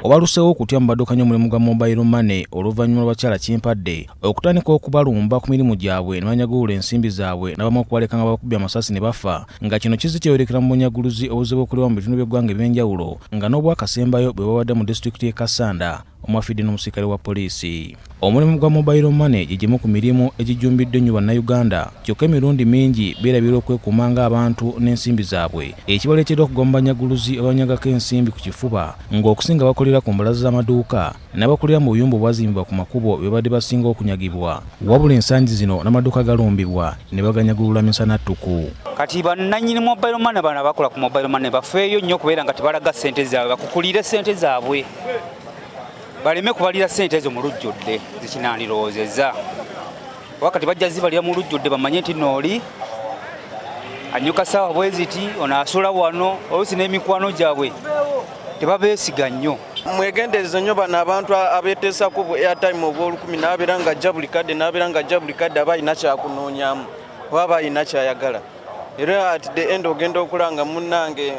Obaluseewo okutya mu baddukanya omulimu gwa mobile money oluvannyuma lw'abakyala Kimpadde okutandika okubalumba ku mirimu gyabwe ne banyagulula ensimbi zaabwe n'abamu okubaleka nga babakubye amasasi ne bafa, nga kino kizze kyeyolekera mu bunyaguluzi obuzze bukolebwa mu bitundu by'eggwanga eby'enjawulo nga n'obwakasembayo bwe bwabadde mu disitulikiti y'e Kassanda omwafidde n'omusirikale wa poliisi. Omulimu gwa mobile money gye gimu ku mirimu egijjumbiddwa ennyo Bannayuganda kyokka emirundi mingi beerabira okwekuuma ng'abantu n'ensimbi zaabwe ekibaleetera okugwa mu banyaguluzi ababanyagako ensimbi ku kifuba ng'okusinga bakolera ku mbalaza z'amaduuka n'abakolera mu buyumba obwazimbibwa ku makubo be babadde basinga okunyagibwa. Wabula ensangi zino n'amaduuka galumbibwa ne baganyagulula misana ttuku. Kati bannannyini mobile money bano abakola ku mobile money bafeeyo nnyo okubeera nga tebalaga ssente zaabwe, bakukulire ssente zaabwe, baleme kubalira ssente ezo mu lujjudde. Zikinandirowoozezza oba kati bajja zibalira mu lujjudde, bamanye nti nooli anyuka saawa bwe ziti, ono asula wano, oluusi n'emikwano gyabwe tebabeesiga nnyo. Mwegendereze nnyo bano abantu abeeteesako bu airtime obw'olukumi, n'abeera nga ajja buli kadde, n'abeera nga ajja buli kadde, aba alina kyakunoonyamu oba aba alina kyayagala, era at the end ogenda okulanga munnange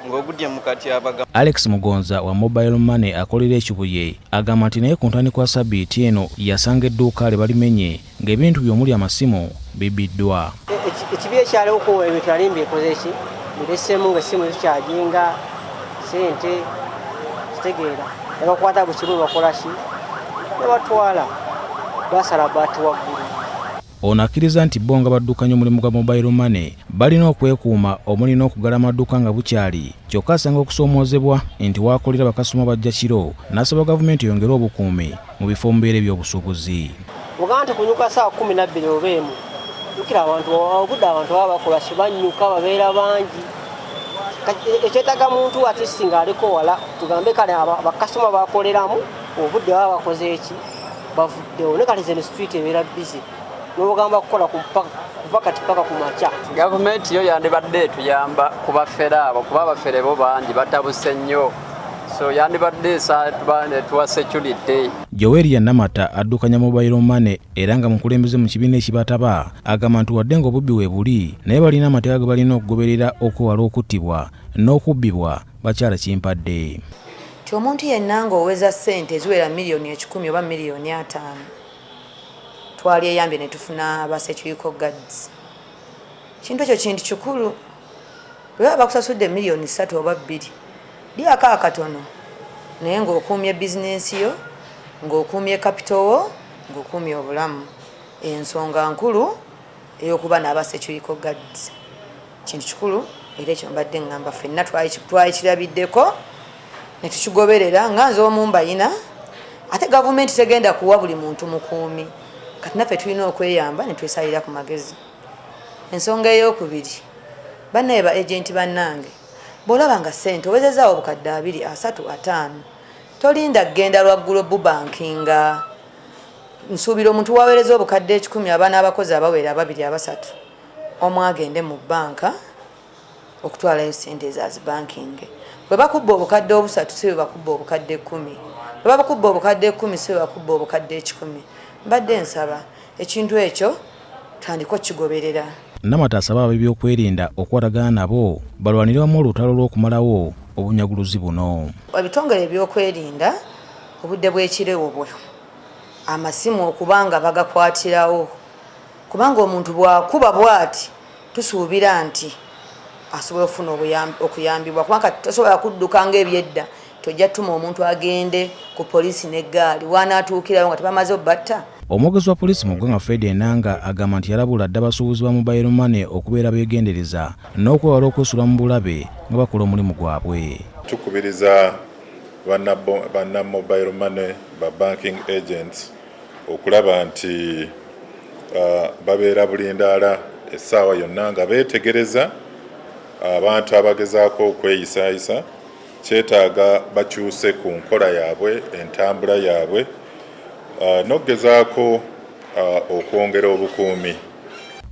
ng'ogudye mu katyabaga. Alex Mugonza wa mobile money akolera e Kibuye agamba nti naye ku ntandikwa sabbiiti eno yasanga edduuka lye balimenye ng'ebintu bye omuli amasimu bibbiddwa. Ekibi ekyaliwo ku ebintu nali mbikoze ki biresemu nga essimu zikyajinga sente kitegeera, ne bakwata buli kimu, bakola ki, ne batwala, basala baati waggulu. Ono akkiriza nti bo nga baddukanya omulimu gwa mobile money balina okwekuuma omuli n'okugala amaduuka nga bukyali, kyokka asanga okusoomoozebwa nti waakolera bakasitoma bajja kiro, n'asaba gavumenti eyongere obukuumi mu bifo omubeera ebyobusuubuzi. Ogamba nti kunyuka saawa 12 oba 1, jukira abantu obudde abantu baba bakola ki, banyuka, babeera bangi. Kati ekyetaaga muntu atisi ng'aliko wala, tugambe kale bakasitoma bakoleramu obudde baba bakoze eki, bavuddewo, ne kati zeno street ebeera busy n'ogamba kukola kuva kati paka ku makya. Gavumenti yo yandibadde etuyamba ku bafere abo, kuba abafere bo bangi, batabuse nnyo, so yandibadde etuwa security. Joweria Namata addukanya mobile money era nga mukulembeze mu kibiina ekibataba agamba nti wadde ng'obubbi we buli, naye balina amateeka ge balina okugoberera okwewala okuttibwa n'okubbibwa bakyala Kimpadde. Ti omuntu yenna ng'oweza ssente eziwera miliyoni 100 oba miliyoni 50, twalyeyambye ne tufuna ba security guards. Kintu ekyo kintu kikulu. Bwe baba bakusasudde miliyoni 3 oba 2, lyako akatono, naye ng'okuumye bizinensi yo, ng'okuumye capital wo, ng'okuumye obulamu. Ensonga nkulu ey'okuba n'aba security guards kintu kikulu, era ekyo mbadde ŋŋamba ffenna twakirabiddeko ne tukigoberera nga nze omu mbayina. Ate gavumenti tegenda kuwa buli muntu mukuumi, kati naffe tulina okweyamba ne twesalira ku magezi. Ensonga eyokubiri, bannaye ba agent bannange, bw'olaba nga ssente owezezaawo obukadde 20, 30, 50, tolinda kgenda lwaggulo bubankinga. Nsuubira omuntu waweereza obukadde 100, abaana abakozi abawera ababiri, abasatu, omu agende mu bbanka okutwalayo sente ezo azibankinge. Bwe bakubba obukadde 300, si bwe bakubba obukadde 10. Bwe bakubba obukadde 10, si bwe bakubba obukadde 100. Mbadde nsaba ekintu ekyo tandika okukigoberera. Namata asaba ab'ebyokwerinda okukwatagana nabo balwanire wamu olutalo lw'okumalawo obunyaguluzi buno. Ebitongole ebyokwerinda, obudde bw'ekiro obwo amasimu okuba nga bagakwatirawo, kubanga omuntu bw'akuba bw'ati tusuubira nti asobola okufuna okuyambibwa, kubanga tosobola kudduka ng'ebyedda. Tojja tuma omuntu agende ku poliisi n'eggaali, wanaatuukirayo nga tebamaze obbatta. Omwogezi wa poliisi mu ggwanga Fred Enanga agamba nti yalabula dda abasuubuzi ba mobile money okubeera beegendereza n'okwewala okwesula mu bulabe nga bakola omulimu gwabwe. Tukubiriza banna mobile money, ba banking agents, okulaba nti babeera bulindaala essaawa yonna nga beetegereza abantu abagezaako okweyisaayisa. Kyetaaga bakyuse ku nkola yaabwe, entambula yaabwe, n'okugezaako okwongera obukuumi.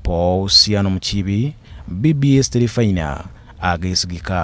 Paul Siano Mukiibi, BBS Terefayina, ageesigika.